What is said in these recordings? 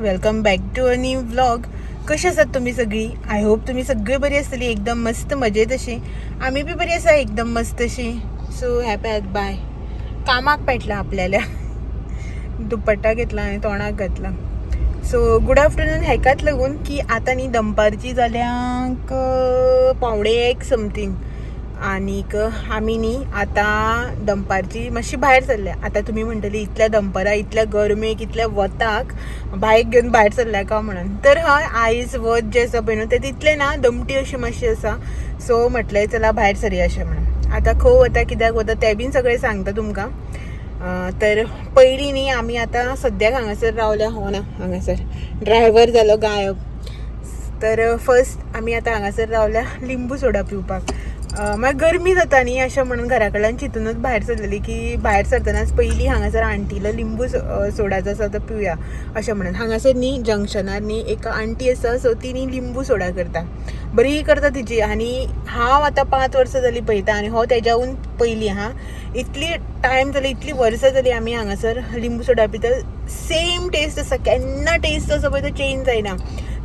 Welcome back to a new vlog. कशी आसात तुमी सगळी? I hope तुमी सगळी बरी आसतली, एकदम मस्त मजेत अशी. आमी बी बरी आसा, एकदम मस्त अशी. सो हॅपी बाय कामाक पेटला आपल्याला. दुपट्टा घेतला आनी तोंडाक घातला. सो गुड आफ्टरनून हेकाच लागून की आतां न्ही दनपारची जाल्यांक 12:45 समथींग आनीक आमी न्ही आतां दनपारची मातशी भायर सरल्या. आतां तुमी म्हणटली इतल्या दनपारा, इतल्या गरमेक, इतल्या वताक बायक घेवन भायर सरल्या काय म्हणून. तर हय, आयज वत जें आसा पळय न्हू तें तितलें ना, दमटी अशी मातशी आसा. सो म्हटलें चला भायर सरया अशें म्हणून. आतां खंय वता, कित्याक वता तें बीन सगळें सांगता तुमकां. तर पयलीं न्ही आमी आतां सद्याक हांगासर रावल्या. हो ना, हांगासर ड्रायव्हर जालो गायब. तर फर्स्ट आमी आतां हांगासर रावल्या लिंबू सोडा पिवपाक. मागीर गरमी जाता न्ही अशें म्हणून घरा कडल्यान चिंतूनच भायर सरलेली की भायर सरतनाच पयलीं हांगासर आंटीलो लिंबू सोडा जो आसा तो पिवया अशें म्हणून. हांगासर न्ही जंक्शनार न्ही एक आंटी आसा, सो ती न्ही लिंबू सोडा करता, बरी करता तिची. आनी हांव आतां 5 वर्सां जालीं पळयता आनी हो तेज्याहून पयलीं. हा, इतली टायम जाली, इतली वर्सां जाली आमी हांगासर लिंबू सोडा पिता. सेम टेस्ट आसा, केन्ना टेस्ट असो पळय तो चेंज जायना,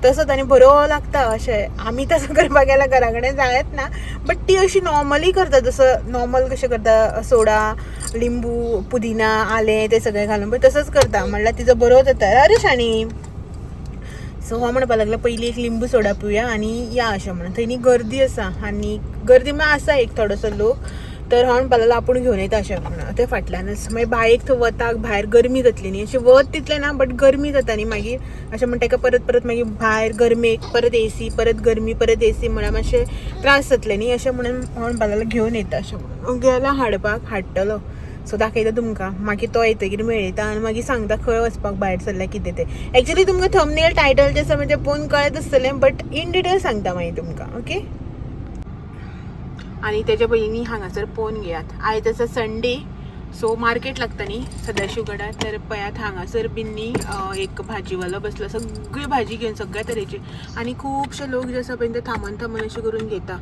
तसोच आनी बरो लागता. अशें आमी तसो करपाक गेल्यार घरा कडेन जायत ना, बट ती अशी नॉर्मली करता, जसं नॉर्मल कशें करता, सोडा, लिंबू, पुदिना, आलें तें सगळें घालून पळय तसोच करता. म्हणल्यार तिजो बरो जाता. अरे शाणी. सो हो म्हणपाक लागलो पयलीं एक लिंबू सोडा पिवया आनी या अशें म्हणून. थंय न्ही गर्दी आसा आनी गर्दी म्हळ्यार आसा एक थोडोसो लोक. तर हो म्हणपाक लागलो आपूण घेवन येता अशें म्हणून. ते फाटल्यानच मागीर बायक थंय वताक भायर गरमी जातली न्ही, अशें वत तितलें ना बट गरमी जाता न्ही मागीर अशें म्हण ताका परत परत मागीर भायर गरमेक परत एसी, परत गरमी, परत एसी म्हळ्यार मातशें त्रास जातले न्ही अशें म्हणून हो म्हणपाक लागलो घेवन येता अशें म्हणून. गेला हाडपाक, हाडटलो. सो दाखयता तुमकां मागीर तो येतकीर मेळयता आनी मागीर सांगता खंय वचपाक भायर सरल्या कितें तें. एक्चुली तुमकां थंबनेल टायटल जें आसा तें पळोवन कळत आसतलें, बट इन डिटेल सांगता मागीर तुमकां. ओके, आनी तेच्या पयलीं हांगासर पळोवन घेयात. आयज आसा संडे, सो मार्केट लागता न्ही सदाशिवगडार. तर पळयात हांगासर बीन न्ही एक भाजीवालो बसला, सगळी भाजी घेवन सगळ्या तरेची. आनी खुबशे लोक जे आसा पळय ते थांबून थांबून अशें करून घेता.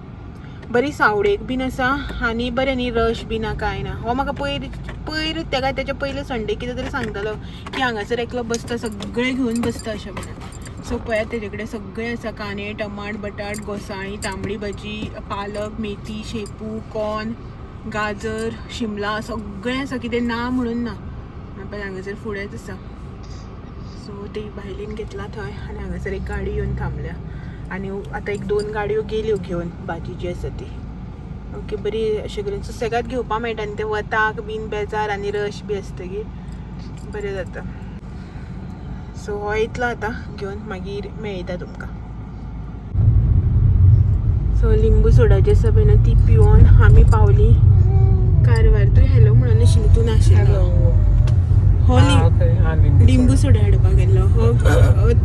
बरी सावळेक बीन आसा आनी बरें न्ही, रश बी ना कांय ना. हो म्हाका पयर पयर तेका तेच्या पयले संडे कितें तरी सांगतालो की हांगासर एकलो बसता, सगळें घेवन बसता अशें म्हणून. सो पळयात तेजे कडेन सगळें आसा, कांदे, टमाट, बटाट, घोसाळीं, तांबडी भाजी, पालक, मेथी, शेपू, कॉर्न, गाजर, शिमला सगळें आसा, कितें ना म्हणून ना. पळय हांगासर फुडेंच आसा. सो ती भायलीन घेतला थंय आनी हांगासर एक गाडी येवन थांबल्या आनी आतां एक 2 गाडयो गेल्यो घेवन भाजी जी आसा ती. ओके, बरी अशें करून सुसेगाद घेवपा मेळटा आनी ते वताक बीन बेजार आनी रश बी आसतकीर बरें जाता. सो हो येतलो आतां घेवन, मागीर मेळयता तुमकां. सो लिंबू सोडाची आसा पळय न्हू ती पिवन आमी पावली कारवार. तूं हॅलो म्हणून आशिल्ली, तूं नाशिल्लो. हो लिंबू सोडा हाडपाक गेल्लो हो.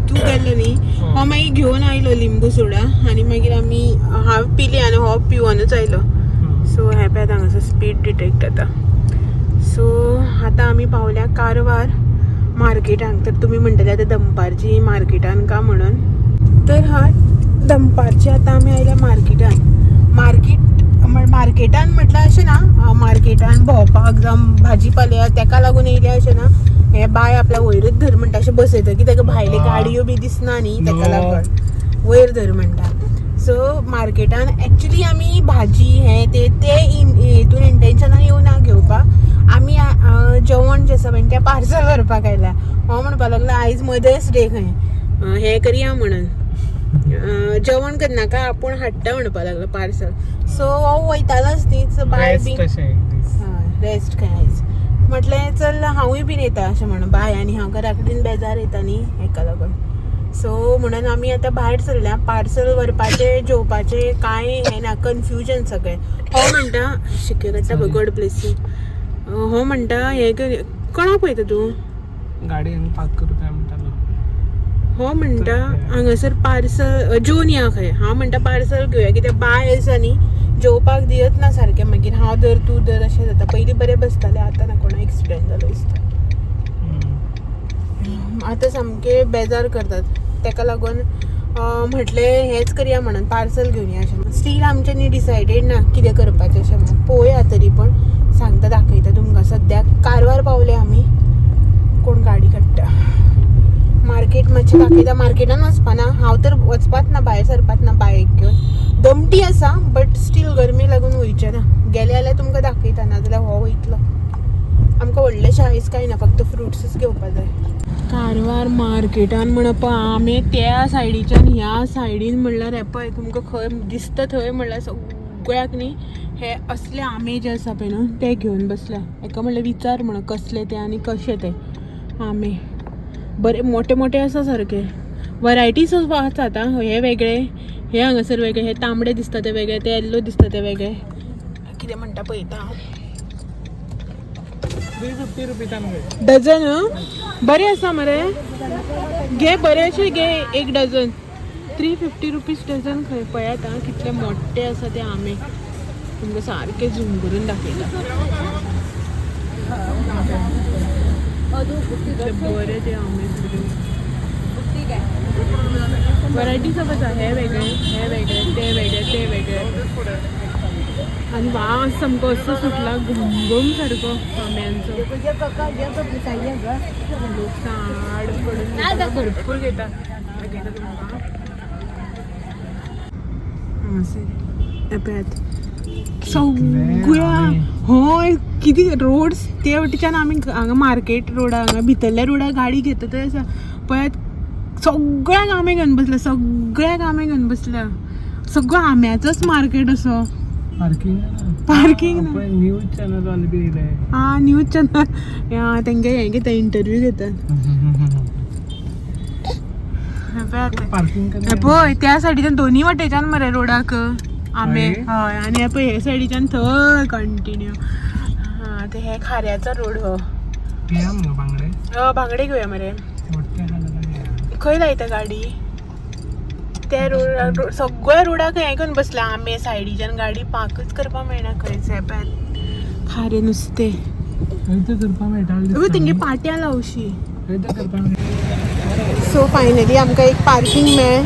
तूं गेल्लो न्ही, हो मागीर घेवन आयलो लिंबू सोडा आनी मागीर आमी हांव पिली आनी हो पिवनूच आयलो. सो हें पळयात हांगासर स्पीड डिटेक्ट जाता. सो आतां आमी पावल्या कारवार मार्केटान. तर तुमी म्हणटले आतां दनपारची मार्केटान का म्हणून. तर हय, दनपारची आतां आमी आयल्या मार्केटान. मार्केट मार्केटान म्हटल्यार अशें ना, मार्केटान भोंवपाक जावं भाजी पाले तेका लागून येयल्या अशें ना. हे बाय आपल्या वयरच धर म्हणटा, अशें बसयता की ताका भायले गाडयो बी दिसना न्ही, तेका लागून वयर धर म्हणटा. सो मार्केटान एक्चुली आमी भाजी हें ते ते हितून इंटेन्शनान येवना घेवपाक. आमी जेवण जें आसा पळय तें पार्सल व्हरपाक आयल्या. हो म्हणपाक लागलो आयज मदर्स डे खंय, हें करया म्हणून, जेवण करनाका, आपूण हाडटा म्हणपाक लागलो पार्सल. सो हो वयतालोच न्ही, सो बाय बी रेस्ट खंय आयज. म्हटलें चल हांवूय बीन येता अशें म्हणून. बाय आनी हांव घरा कडेन बेजार येता न्ही हेका लागून. सो म्हणून आमी आतां भायर सरल्या. पार्सल व्हरपाचें जेवपाचें कांय हें ना, कन्फ्युजन सगळें. हो म्हणटा शिक्के काडटा पळय, गॉड ब्लेस you. हो म्हणटा हें कोणाक पळयता तूं? गाडी पार्क करूं काय म्हणटालो. हो म्हणटा हांगासर पार्सल जेवन या खंय. हांव म्हणटा पार्सल घेवया, कित्याक बाय आसा न्ही जेवपाक दियत ना सारकें. मागीर हांव धर तूं धर अशें जाता. पयलीं बरें बसतालें, आतां ना, कोणा एक्सिडंट जालो दिसता. आतां सामके बेजार करतात. तेका लागून म्हटलें हेंच करया म्हणून, पार्सल घेवन या अशें म्हणून. स्टील आमच्यांनी डिसायडेड ना कितें करपाचें अशें म्हणून. पळोवया, तरी पण सांगता, दाखयता तुमकां. सद्याक कारवार पावले आमी. कोण गाडी काडटा. मार्केट मातशें दाखयता. मार्केटान वचपाना हांव, तर वचपाच ना, भायर सरपाच ना बायक घेवन. दमटी आसा बट स्टील गरमी लागून वयचें ना. गेले जाल्यार तुमकां दाखयता, नाजाल्यार हो वयतलो. आमकां व्हडलेशें आयज कांय ना, फक्त फ्रुट्सूच घेवपा जाय. कारवार मार्केटान म्हण पळय आमे त्या सायडीच्यान ह्या सायडीन म्हणल्यार हें पळय तुमकां खंय दिसता थंय म्हणल्यार सगळ्याक न्ही हे असले आमे जे आसा पळय न्हू ते घेवन बसल्या. हेका म्हणल्यार विचार म्हणून कसले ते आनी कशे ते आमे. बरे मोठे मोठे आसा सारके, वरायटीज आसात. आं, हे वेगळे, हे हांगासर वेगळे, हे तांबडे दिसता ते वेगळे, ते येल्लो दिसता ते वेगळे. कितें म्हणटा पळयता हांव. 350 रुपीजान मगे. डझन बरे आसा मरे, घे बरे अशे घे एक डझन. 350 रुपीज डझन खंय. पळयात आं कितले मोठे आसा ते आमे. तुमकां सारके झूम करून दाखयता. कितले बरे ते आमे सारके. वरायटी सब आसा. हे वेगळे, हे वेगळे, ते वेगळे, ते वेगळे. आनी वास सामको असो सुटला घमघम सारको आंब्यांचो. लोक साड पडून घेता, भरपूर घेता. दाखयता तुमकां हांगासर हे पळयात सगळ्या. हय, कितें रोड्स ते वटेच्यान आमी हांगा मार्केट रोडा हांगा भितरल्या रोडार गाडी घेता थंय आसा. पळयात सगळ्याक आमे घेवन बसल्या, सगळ्याक आमे घेवन बसल्या. सगळो आम्याचोच मार्केट असो. पार्किंग. पार्किंग ना. न्यूज चॅनल वाले बी येयले. हा, न्यूज चॅनल तेंगे हें घेता, इंटरव्यू घेतात. हे पळयात. पार्किंग. हे पळय त्या सायडीच्यान दोन्ही वाटेच्यान मरे रोडाक आंबे. हय. हय, आनी हे पळय हे सायडीच्यान थंय कंटिन्यू. हा, ते हे खाऱ्याचो रोड हो. घेया मगो बांगडे. हय, बांगडे घेवया मरे. मोठे आहा जाल्यार घेया. खंय लायता गाडी? त्या रोड सगळ्या रोडाक हें घेवन बसला आंबे. सायडीच्यान गाडी पार्कच करपाक मेळना खंयच. हे पळयात खारें नुस्तें. थंय तर करपाक मेळटा. तेंगे पाट्यां लावशी. थंय तर करपाक मेळटा. सो फायनली आमकां एक पार्किंग मेळ्ळें.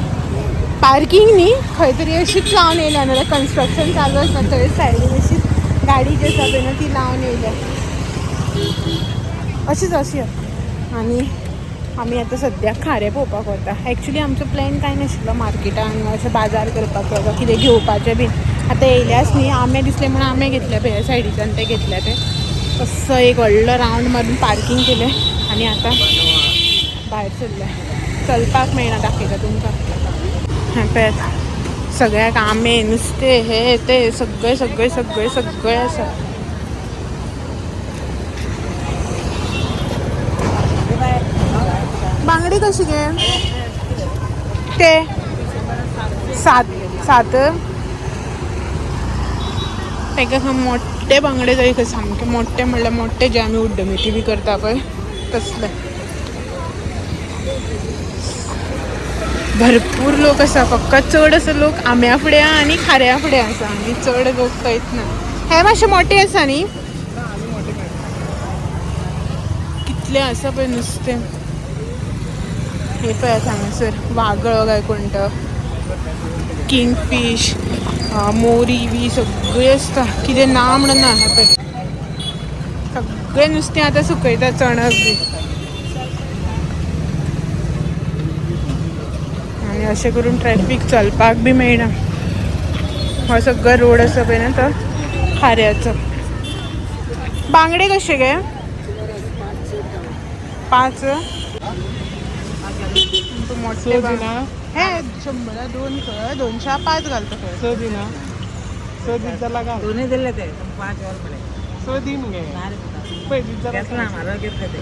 पार्किंग न्ही, खंय तरी अशीच लावन येयल्या, नाल्यार कन्स्ट्रक्शन चालू आसा थंय सायडीन अशीच गाडी जी आसा पळय न्हू ती लावन येयल्या अशीच अशी. आनी आमी आतां सद्याक खारें पळोवपाक वता. एक्चुली आमचो प्लॅन कांय नाशिल्लो मार्केटान अशें बाजार करपाक वा कितें घेवपाचें बीन. आतां येयल्याच न्ही, आंबे दिसले म्हणून आंबे घेतले पळय ह्या सायडीच्यान ते घेतले. ते असो एक व्हडलो रावंड मारून पार्किंग केलें आनी आतां भायर सरले. चलपाक मेळना, दाखयता तुमकां. हें पळयात सगळ्याक आंबे, नुस्तें, हे ते सगळें सगळें सगळें सगळें आसा. बांगडे कशी गे ते? सात सात. ताका खंय मोठे बांगडे जाय खंय, सामके मोठे म्हणल्यार मोठे, जे आमी उड्डमेथी बी करता पळय तसले. भरपूर लोक आसा, फक्त चड असो लोक आंब्या फुडें आनी खाऱ्या फुडें आसा आनी चड लोक खंयच ना. हे मातशे मोठे आसा न्ही. कितले आसा पळय नुस्तें. हे पळयात हांगासर वागळ काय कोण तो, किंगफीश, मोरी बी सगळी आसता. कितें ना म्हणून ना. हे पळय सगळें नुस्तें आतां सुकयता, चणक बी. आनी अशें करून ट्रॅफीक चलपाक बी मेळना. हो सगळो रोड आसा पळय न्हू तो खाऱ्याचो. बांगडे कशे गे? 5. मोठे स दिना. हे 100 2 खंय, 200 5 घालता खंय. स दिना, स दीत जाल्यार घाल. दोन्ही दिले ते 5 वर पडले. स दी मगे पळय दीत जाल्यार. घेतला म्हारग घेतले ते.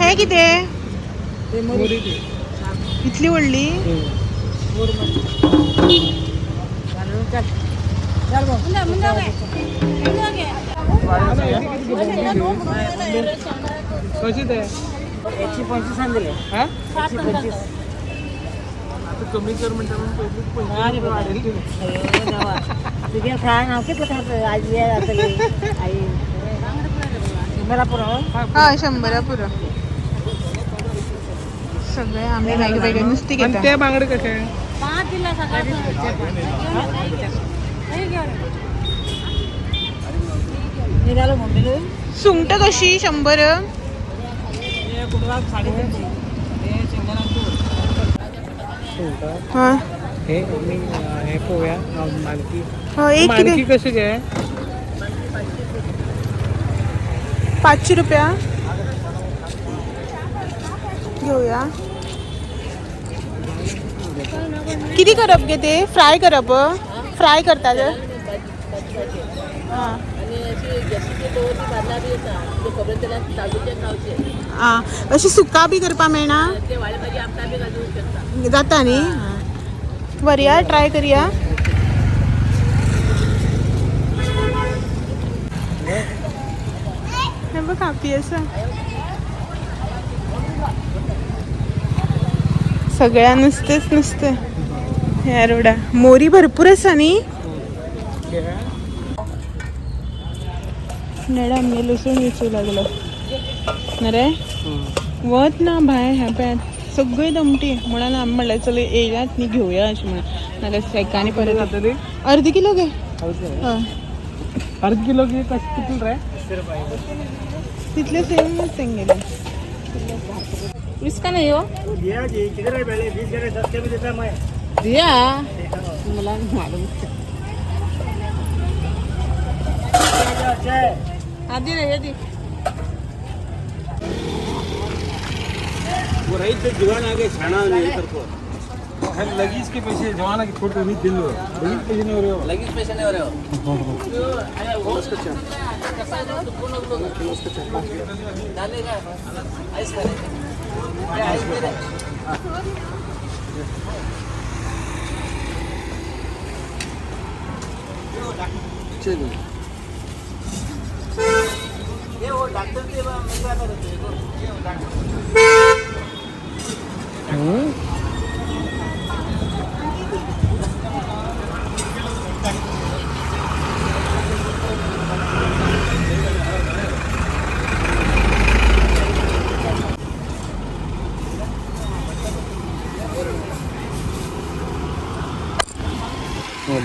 हे कितें? ते मोरी ती. इतली व्हडली. चल कशी ते? 125 दिले. हा, 125. आता कमी कर म्हणटा म्हणून पयलींच 25 रुपया वाडयले तुवें. तुगे खाण हांव कितलें खाता आजी जातली आई 100 पुरो. हय, 100 पुरो. सगळे आंबे वेगवेगळे नुस्ती आनी घेता. ते बांगडे कशे? निघालो मुंबईला. सुंगटां कशी 100? 350. सांगता. हय. हे आमी हे पळोवया मानकी. हय, एक मानकी कितें? कशी गे? 500 रुपया घेऊया. किती करप गे ते? फ्राय करप? फ्राय करता ते? हां आं, अशी सुका बी करपा मेळना? जाता न्ही? व्हरया, ट्राय करया. हे बघ, कापी आसा सगळ्या. नुस्तेच नुस्तें ह्या रोडा. मोरी भरपूर आसा न्ही. नेडा आमगे लसूण विचू लागलो ना रे. वत ना भायर. ह्या पळयात, सगळी दमटी म्हणून आमी म्हणलें चल येयल्यात न्ही, घेवया अशें म्हणून, नाल्यार सेकांनी परत. जातली. अर्द किलो घे. हय. अर्द किलो घे. कशें कितले रे? तितले सेमच तेंगेले. इसका नहीं हो दिया मला मालूम. आधी रे आधी. लगेच के पैसे जवाना की फोटो नहीं दिल लगेच पैसे नहीं हो रहे हो. लगेच पैसे नाही हो.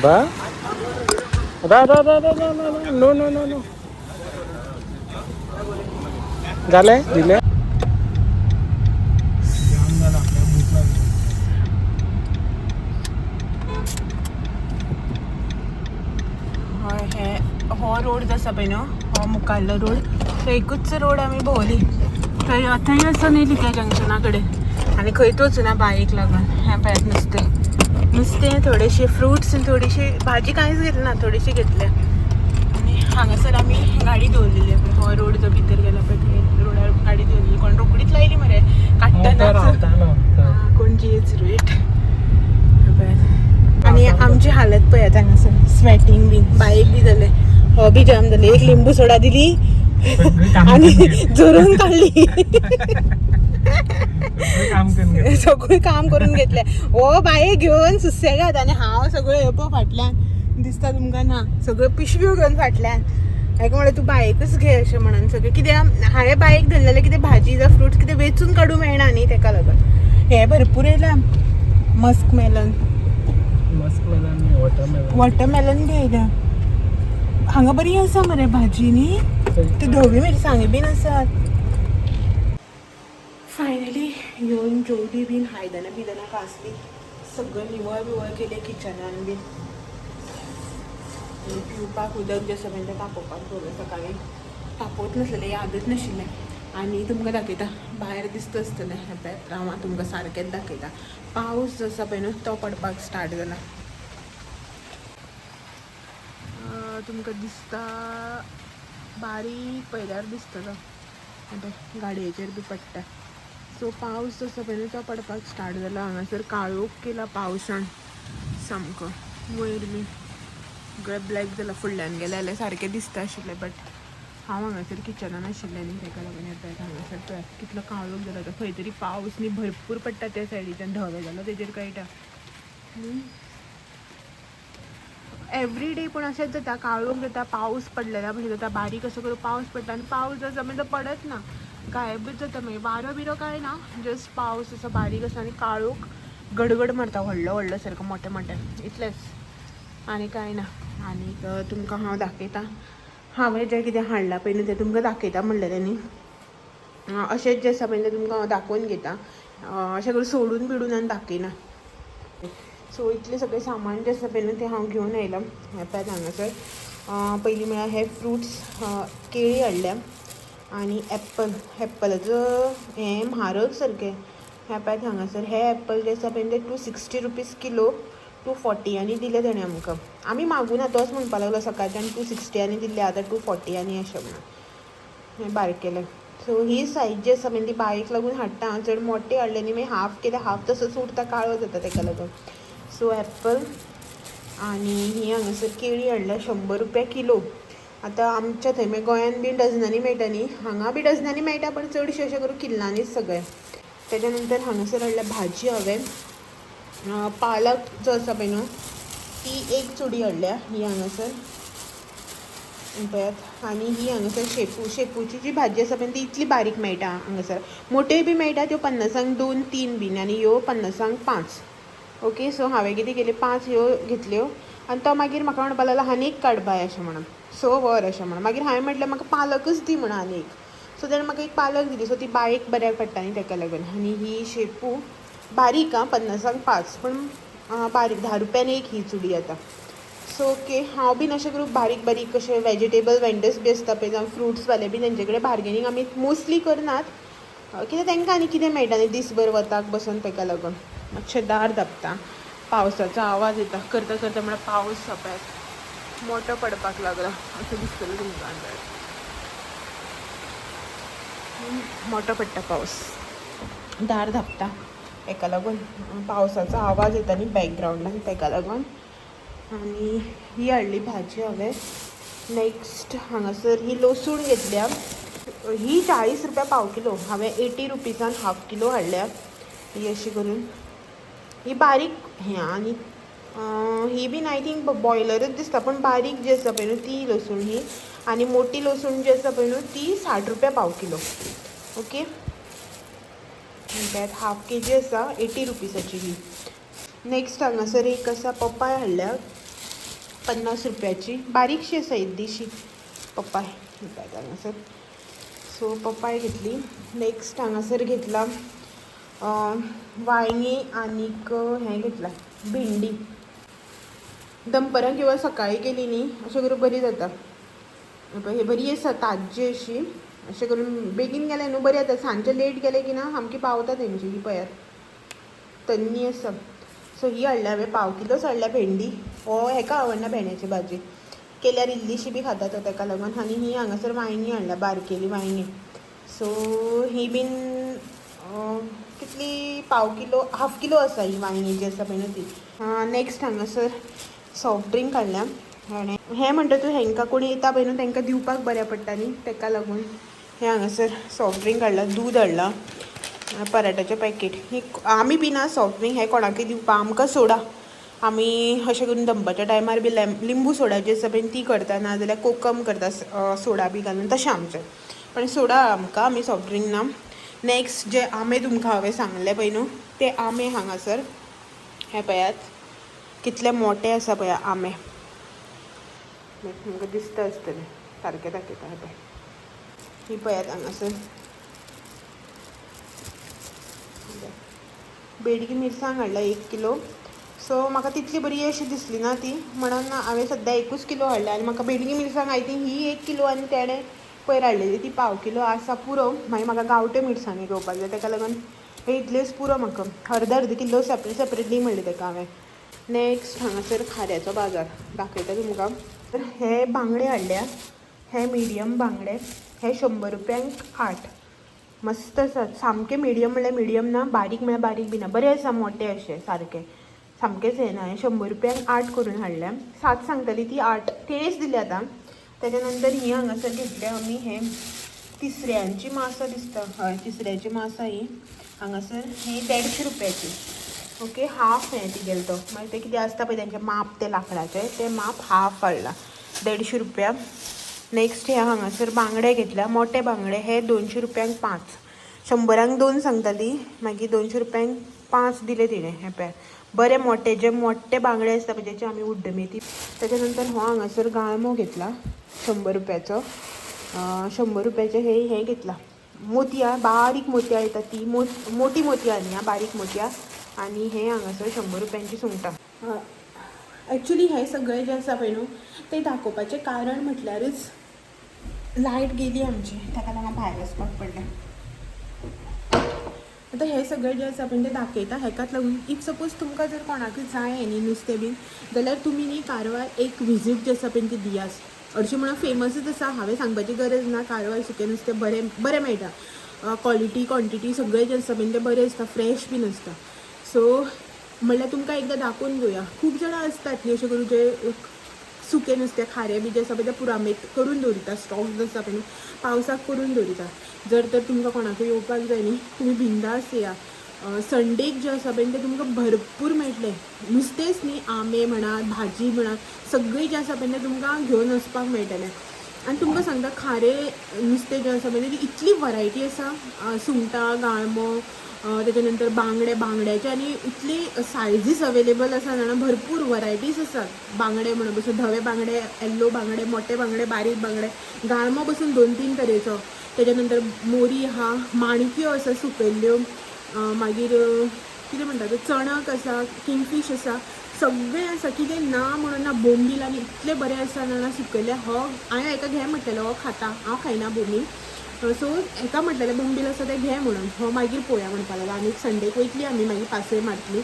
बा रा रा रा रा रा रा रा. नो नो नो नो, झालंय दिले. हय, हे हो रोड जो आसा पळय न्हू, हो मुखाल्लो रोड, तो एकूच रोड आमी भोंवली. थंय थंय वचून येयली त्या जंक्शना कडेन आनी खंयच वचूना बायक लागून. हें पळयात, नुस्तें नुस्तें, थोडेशे फ्रुट्स, थोडीशी भाजी. कांयच घेतली ना, थोडीशी घेतल्या. आनी हांगासर आमी गाडी दवरलेली पळय, हो रोड जो भितर गेला पळय, थंय रोडार गाडी दवरलेली. कोण रोकडीच लायली मरे काडटना. कोणजीच रेट. आणि आमची हालत पळयात हांगासर, स्वेटिंग बीन, बायक बी जाले, हो बी जाम जाले. एक लिंबू सोडा दिली आणि झरून काडली. काम करून घे. सगळें काम करून घेतलें. हो बाये घेवन सुसेगाद आनी हांव सगळें हे पळय फाटल्यान दिसता तुमकां ना, सगळ्यो पिशव्यो घेवन फाटल्यान. हाका म्हणलें तूं बायकच घे अशें म्हणून सगळें. कित्याक हांवें बायक धरलेलें जाल्यार कितें भाजी जावं फ्रुट्स कितें वेचून काडूंक मेळना न्ही, तेका लागून. हें भरपूर येयलां, musk melon. Musk melon, watermelon. Watermelon बी येयल्या. हांगा बरी आसा मरे भाजी न्ही, ती धवी मिरसांगी बीन आसात. फायनली येवन जेवली बीन, आयदनां बिदनां घासली, सगळें निवळ बिवळ केलें किचनान बीन. आनी पिवपाक उदक जें आसा पळय तें तापोवपाक दवरलें. सकाळीं तापोवत नासलेलें, यादच नाशिल्लें. आनी तुमकां दाखयता, भायर दिसता आसतलें. हें पळय, राव हांव तुमकां सारकेंच दाखयता. पावस जो आसा पळय न्हू, तो पडपाक स्टार्ट जाला. तुमकां दिसता, बारीक पळयल्यार दिसतलो. हें पळय, गाडयेचेर बी पडटा. सो पावस जो आसा पळय न्हू, तो पडपाक स्टार्ट जाला. हांगासर काळोख केला पावसान सामको. वयर बी सगळें ब्लॅक जाला. फुडल्यान गेलें जाल्यार सारकें दिसता आशिल्लें, बट हांव हांगासर किचनान आशिल्लें न्ही, तेका लागून. हें पळयात, हांगासर पळयात कितलो काळोख जाला तो. खंय तरी पावस न्ही भरपूर पडटा त्या सायडीच्यान, धवें जाला तेजेर कळटा. एवरी डे पूण अशेंच जाता, काळोख जाता, पावस पडलेल्या भशेन जाता, बारीक असो करून पावस पडटा आनी पावस जो आसा मागीर तो पडत ना, गायबच जाता मागीर. वारो बिरो कांय ना, जस्ट पावस असो बारीक आसा आनी काळोख गडगड मारता व्हडलो व्हडलो सारको मोठे मोठे, इतलेंच आनी कांय ना. आनीक तुमकां हांव दाखयता, हांवें जें कितें हाडलां पळय न्हू तें तुमकां दाखयता म्हणलेलें न्ही. अशेंच जें आसा पळय तें तुमकां हांव दाखोवन घेता. अशें करून सोडून बिडून आनी दाखयना. सो इतलें सगळें सामान जें आसा पळय न्हू तें हांव घेवन आयलां. हें पळयात हांगासर पयलीं म्हळ्यार हे फ्रुट्स, केळी हाडल्या आनी एप्पल. एप्पलाचो हें म्हारग सारकें. हें पळयात हांगासर हे एप्पल जे आसा पळय ते 260 रुपीज किलो, 240 आनी दिले तेणें आमकां. आमी मागूना, तोच म्हणपाक लागलो सकाळच्यान 260 आनी दिल्ले, आतां 240 आनी अशें म्हणून. हें बारकेलें. सो ही सायज जी आसा पळय ती बायक लागून हाडटा, चड मोटे हाडले न्ही मागीर हाफ केले, हाफ तसोच उरता, काळो जाता तेका लागून. सो एप्पल आनी ही हांगासर केळी हाडल्या 100 रुपया किलो. आतां आमच्या थंय मागीर गोंयान बी डजनांनी मेळटा न्ही, हांगा बी डजनांनी मेळटा, पण चडशें अशें करून किल्लांनीच सगळें. तेच्या नंतर हांगासर हाडल्या भाजी हांवें. पालक जो आसा पळय न्हू ती एक चुडी हाडल्या ही हांगासर पळयात. आनी ही हांगासर शेपू, शेपूची जी भाजी आसा पळय ती इतली बारीक मेळटा हांगासर. मोट्यो बी मेळटा त्यो 50 2-3 बीन, आनी ह्यो 50 5. ओके, सो हांवें कितें केलें, 5 ह्यो घेतल्यो. आनी तो मागीर म्हाका म्हणपाक लागलो आनी एक काड बाय अशें म्हणून, 6 वर अशें म्हणून. मागीर हांवें म्हटलें म्हाका पालकच दी म्हणून आनी एक. सो तेणें म्हाका एक पालक दिली. सो ती बायक बऱ्याक पडटा न्ही तेका लागून. आनी ही शेपू बारीक आं, 50 5, पूण बारीक 10 रुपयान एक ही चुडी आतां. सो ओके, हांव बीन अशें करून बारीक बारीक अशें वेजिटेबल वेंडर्स बी आसता पळय, जावं फ्रुट्सवाले बी, तेंचे कडेन बार्गेनींग आमी मोस्टली करनात, कित्याक तांकां आनी कितें मेळटा न्ही दीसभर वताक बसून, तेका लागून. मातशें दार धांपता, पावसाचो आवाज येता. करता करता म्हळ्यार पावस सपयात मोटो पडपाक लागला अशें दिसतलें तुमकां. मोटो पडटा पावस, दार धांपता हेका लागून पावसाचो आवाज येता न्ही बॅकग्रावंडान, तेका लागून. आनी ही हाडली भाजी हांवें. नेक्स्ट हांगासर ही लसूण घेतल्या, ही 40 रुपया पाव किलो. हांवें 80 रुपीजान हाफ किलो हाडल्या ही अशी करून. ही बारीक हें आनी ही बीन I think बॉयलरच दिसता, पूण बारीक जी आसा पळय न्हू ती लसूण ही. आनी मोठी लसूण जी आसा पळय न्हू ती 60 रुपया पाव किलो. ओके, त्यात हाफ के जी आसा 80 रुपीजाची ही. नेक्स्ट हांगासर एक आसा पपाय हाडल्या 50 रुपयाची, बारीकशी आसा येद्दीशी पपाय हांगासर. सो पपाय घेतली. नेक्स्ट हांगासर घेतला वांयगीं आनीक हें घेतलां भेंडी. दनपरां किंवा सकाळी केली न्ही अशें करून बरी जाता. हे बरी आसा ताज्जी अशी, अशें करून बेगीन गेलें न्हू बरी जाता. सांजचे लेट गेलें की ना सामकी पावता तेंची. ही पळयात तन्नी आसा. सो ही हाडल्या हांवें, पाव किलोच हाडल्या भेंडी. हो हेका आवडना भेंड्याची भाजी, केल्यार इल्लीशी बी खाता तो, तेका लागून. आनी ही हांगासर वांयगीं हाडल्या, बारकेली वांयगीं. सो ही बीन कितली, पाव किलो, हाफ किलो आसा ही वांयगीं जी आसा पळय न्हू ती. नेक्स्ट हांगासर सॉफ्ट ड्रिंक हाडल्या. आनी हें म्हणटा तूं हेंकां कोणी येता पळय न्हू तेंकां दिवपाक बऱ्या पडटा न्ही, तेका लागून हें हांगासर सॉफ्ट ड्रिंक हाडलां, दूद हाडलां, पराठाचें पॅकेट. ही आमी पिना सॉफ्ट ड्रिंक, हें कोणाकय दिवपाक, आमकां सोडा. आमी अशें करून दनपारच्या टायमार बी लिंबू सोडा जी आसा पळय ती करता, नाजाल्यार कोकम करता सोडा बी घालून, तशें आमचें. पण सोडा आमकां, आमी सॉफ्ट ड्रिंक ना. नेक्स्ट जे आमे तुमकां हांवें सांगले पळय न्हू ते आमे हांगासर हे पळयात कितले मोठे आसा पळया आमे, तुमकां दिसता आसतलें, सारकें दाखयता. हे पळय, ही पळयात हांगासर बेडगी मिरसांग हाडल्या 1 किलो. सो म्हाका तितली बरी अशी दिसली ना ती, म्हणून हांवें सद्या 1 किलो हाडल्या. आनी म्हाका बेडगी मिरसांग I think he 1 kilo आनी तेणें पयर हाडलेली ती पाव किलो आसा पुरो. मागीर म्हाका गांवठ्यो मिरसांगी घेवपाक जाय, तेका लागून हे इतल्योच पुरो म्हाका. अर्द अर्द किलो सेपरेट सेपरेटली म्हणलें तेका हांवें. नेक्स्ट हांगासर खाऱ्याचो बाजार दाखयता तुमकां. हे बांगडे हाडल्या, हे मिडियम बांगडे, हे 100 रुपयांक 8. मस्त आसा, सामके मिडियम म्हणल्यार मिडियम ना, बारीक म्हणल्यार बारीक बी ना, बरे आसा, मोठे अशे सारके, सामकेच हे ना. हे 100 रुपयांक 8 करून हाडल्या, 7 सांगताली ती 8 तेणेच दिली आतां. तेच्या नंतर ही हांगासर घेतल्या आमी, हे तिसऱ्यांची मासा दिसता, हय तिसऱ्याची मासा ही हांगासर, ही 150 रुपयाची. ओके, हाफ हें तिगेलो तो, मागीर तें कितें आसता पळय तेंचें माप, तें लांकडाचें तें माप हाफ हाडलां, 150 रुपया. नेक्स्ट हे हांगासर बांगडे घेतल्या, मोठे बांगडे, हे 200 रुपयांक 5, 100 2 सांगताली, मागीर 200 रुपयांक 5 दिले तिणें. हे पळय बरे मोठे, जे मोठे बांगडे आसता पळय जेचे आमी उड्डमेथी. तेच्या नंतर हो हांगासर गाळमो घेतला 100 रुपयाचो, 100 रुपयाचे हे हें घेतला. मोतयां, बारीक मोतयां येता ती, मोठी मोतयां न्ही, बारीक मोतयां आनी हे हांगासर 100 रुपयांची सुंगटां. एक्चुली हे सगळे जे आसा पळय न्हू ते दाखोवपाचें कारण म्हटल्यारच लायट गेली आमची, ताका लागून भायर वचपाक पडलें. आतां हे सगळे जे आसा पळय ते दाखयता हेकाच लागून if suppose तुमकां जर कोणाकूय जाय न्ही नुस्तें बीन जाल्यार तुमी न्ही कारवार एक विजीट जे आसा पळय ती दियास. हरशीं म्हणून फेमसूच आसा, हांवें सांगपाची गरज ना. कारवार सुकें नुस्तें बरें बरें मेळटा, क्वॉलिटी क्वॉन्टिटी सगळें जें आसता पळय तें बरें आसता, फ्रेश बीन आसता. सो म्हणल्यार तुमकां एकदां दाखोवन घेवया. खूब जाणां आसतात न्ही अशें करून जे सुकें नुस्तें खारें बी जें आसा पळय तें पुरामेत करून दवरिता, स्टॉक जो आसा पळय न्हू पावसाक करून दवरिता. जर तर तुमकां कोणाकूय येवपाक जाय न्ही तुमी बिंदास येया. संडेक जें आसा पळय तें तुमकां भरपूर मेळटलें नुस्तेंच न्ही, आंबे म्हणा भाजी म्हणा सगळीं जें आसा पळय तें तुमकां घेवन वचपाक मेळटलें. आनी तुमकां सांगता खारें नुस्तें जें आसा पळय तेजी इतली वरायटी आसा, सुंगटां, गाळमो, तेच्या नंतर बांगडे, बांगड्याचे आनी इतली सायजीस अवेलेबल आसा जाणा, भरपूर वरायटीज आसात. बांगडे म्हणून पसून धवे बांगडे, येल्लो बांगडे, मोठे बांगडे, बारीक बांगडे, गाळमो पसून 2-3 तरेचो. तेच्या नंतर मोरी आहा, माणक्यो आसा सुकयल्ल्यो, मागीर कितें म्हणटा ते चणक आसा, किंगफीश आसा, सगळें आसा. कितें ना म्हणून ना. बोंबील आनी इतलें बरें आसा जाणा सुकयल्लें. हो हांवें हेका घे म्हटलेलें, हो खाता, हांव खायना बोंबील. सो हेका म्हटलेलें बोंबील आसा तें घे म्हणून, हो मागीर पळोवया म्हणपाक लागलो. आनी संडेक वयतली आमी, मागीर पासय मारतली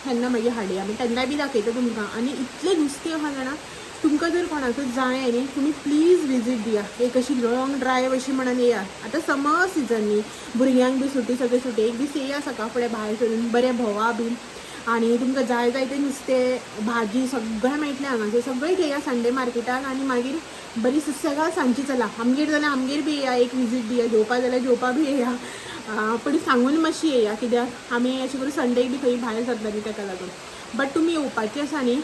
तेन्ना मागीर हाडया आमी, तेन्नाय बी दाखयता तुमकां. आनी इतलें नुस्तें आहा जाणा, तुमकां जर कोणाकूय जाय न्ही तुमी प्लीज विजीट दिया. एक अशी लॉंग ड्रायव अशी म्हणून येया. आतां समर सिजन न्ही, भुरग्यांक बी सुटी, सगळे सुटी, एक दीस येया सकाळ फुडें भायर सरून बरें भोंवा बीन आनी तुमकां जाय जाय तें नुस्तें भाजी सगळें मेळटलें हांगासर. सगळें घेया संडे मार्केटाक आनी मागीर बरी सुसेगाद सांजची चला आमगेर, जाल्यार आमगेर बी येया, एक विजीट दिया, जेवपा जाल्यार जेवपा बी येया. पण सांगून मातशी येया कित्याक आमी अशें करून संडेक बी खंय भायर सरता न्ही ताका लागून. बट तुमी येवपाची आसा न्ही,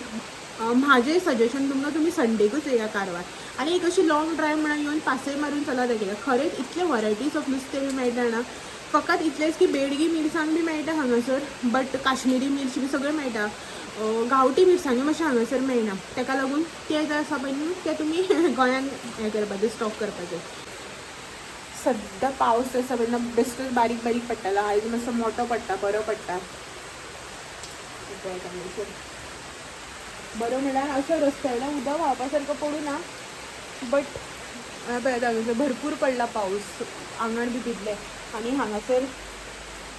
म्हाजें सजेशन तुमकां तुमी संडेकूच येया कारवार आनी एक अशी लॉंग ड्रायव म्हणून येवन पासय मारून चला. कित्याक खरेंच इतले वरायटीज ऑफ नुस्तें बी मेळटा ना, फकत इतलेंच की बेडगी मिरसांग बी मेळटा हांगासर, बट काश्मिरी मिरची बी सगळें मेळटा. गांवठी मिरसांगी मातशें हांगासर मेळना, ताका लागून तें जें आसा पळय न्हू तें तुमी गोंयान हें करपाचें, स्टॉक करपाचें. सद्दां पावस आसा पळय ना बेश्टोच बारीक बारीक पडटालो, आयज मातसो मोटो पडटा, बरो पडटा. बरो म्हणल्यार असो रस्त्या वयल्यान उदक व्हांवपा सारको पडूं ना, बट पळयात हांगासर भरपूर पडला पावस, आंगण बी भिजलें. आनी हांगासर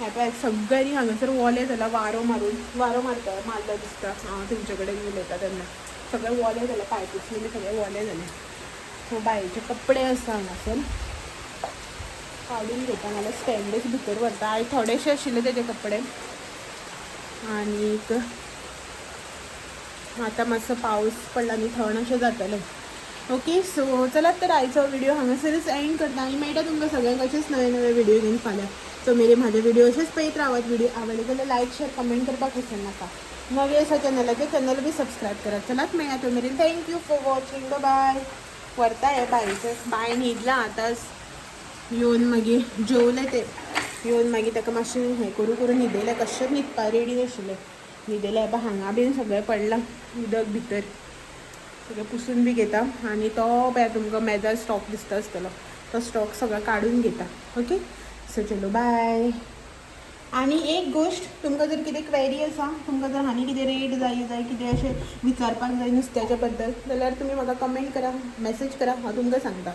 हें पळय सगळ्यांनी हांगासर वोलें जालां, वारो मारून, वारो मारता मारलो दिसता हांव तुमचे कडेन उलयता तेन्ना, सगळें वोलें जालें, पांय बी सगळें वोलें जालें. सो बायेचे कपडे आसा हांगासर, काडून घेता नाल्यार स्टँडच भितर व्हरता. आयज थोडेशे आशिल्ले तेजे कपडे. आनीक आतां मातसो पावस पडला न्ही थंड अशें जातलें. ओके, सो चलात तर आयचो व्हिडिओ हांगासरच एंड करता आनी मेळटा तुमकां सगळ्यांक अशेंच नवे नवे व्हिडिओ घेवन फाल्यां. सो मेरे म्हाजे व्हिडिओ अशेंच पळयत रावात. व्हिडिओ आवडले जाल्यार लायक शेअर कमेंट करपाक विसरनाका. नवे आसा चॅनलाचेर चॅनल बी सबस्क्रायब करात. चलात मेळया तो मेरेन. Thank you for watching, bye. व्हरता हे बायचें, बाय न्हिदलां आतांच येवन, मागीर जेवलें तें येवन मागीर ताका मातशें हें करून करून न्हिदयलें, कशेंच न्हिदपा रेडी नाशिल्लें, न्हिदयलें. पळय हांगा बीन सगळें पडलां उदक भितर, सगळें पुसून बी घेता. आनी तो पळय तुमकां मेजार स्टॉक दिसता आसतलो, तो स्टॉक सगळो काडून घेता. ओके, सो चलो बाय. आनी एक गोश्ट, तुमकां जर कितें क्वेरी आसा, तुमकां जर आनी कितें रेट जाय जाय कितें अशें विचारपाक जाय नुस्त्याच्या बद्दल जाल्यार तुमी म्हाका कमेंट करा, मॅसेज करा, हांव तुमकां सांगता.